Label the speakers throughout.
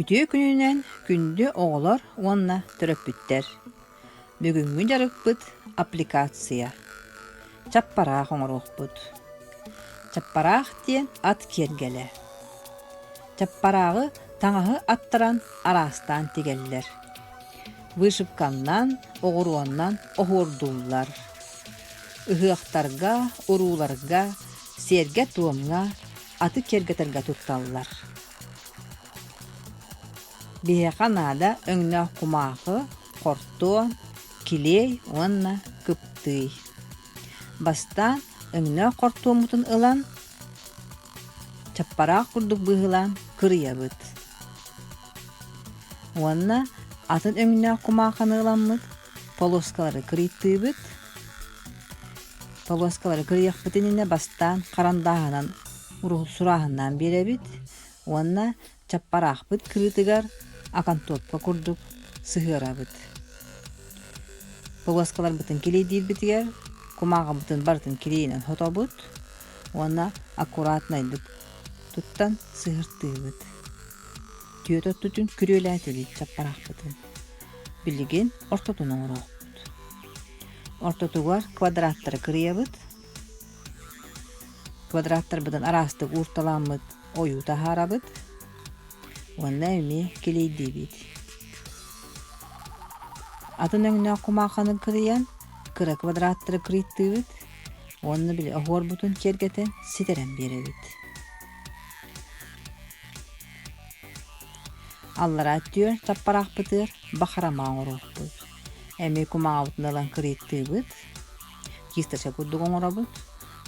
Speaker 1: Үтүө күнүнэн күндү оҕолор уонна төрөппүттэр! Бүгүҥҥү дьарыкпыт аппликация. Чаппараах оҥоруохпут. Чаппараах диэн ат киэргэлэ. Чаппарааҕы таҥаһы аттаран араастаан тигэллэр. Вышивканнан, оҕуруоннан оһуордууллар. Ыһыахтарга, урууларга, сиэргэ-туомҥа аты киэргэтэргэ тутталлар. Биһиэхэ наада өҥнөөх кумаахы, хортуон, килиэй уонна кыптыый. Бастаан өҥнөөх хортуоммутун ылан, чаппараах курдук быыһылаан кырыйабыт. Уонна атын өҥнөөх кумаахыны ыламмыт полоскалары кырыйтыыбыт. Полоскалары кырыйыахпыт иннинэ бастаан харандааһынан сурааһыннаан биэрэбит уонна чаппараахпыт кырыытыгар окантовка курдук сыһыарабыт. Полоскаларбытын килиэйдиирбитигэр кумааҕыбытын барытын килиэйинэн сотобут уонна аккуратнайдык туттан сыһыртыыбыт. Түөрт өттүтүн күрүөлээтибит чаппараахпытын. Билигин ортотун оҥоруохпут. Ортотугар квадраттары кырыйабыт. Квадраттарбытын араастык уурталааммыт ойуу таһаарабыт уонна эмиэ килиэйдиибит. Атын өҥнөөх кумааханы кырыйан, кыра квадраттары кырыйтыыбыт уонна били оһуорбутун киэргэтэн ситэрэн биэрэбит. Аллараа өттүгэр чаппараахпытыгар бахарама оҥоруохпут. Эмиэ кумааҕыбытын ылан кырыйтыыбыт, кисточка курдук оҥоробут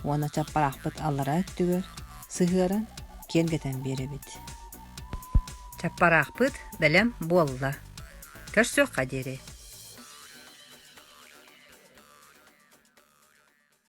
Speaker 1: уонна чаппараахпыт аллараа өттүгэр сыһыаран киэргэтэн биэрэбит. Чаппараахпыт бэлэм буолла. Көрсүөххэ диэри.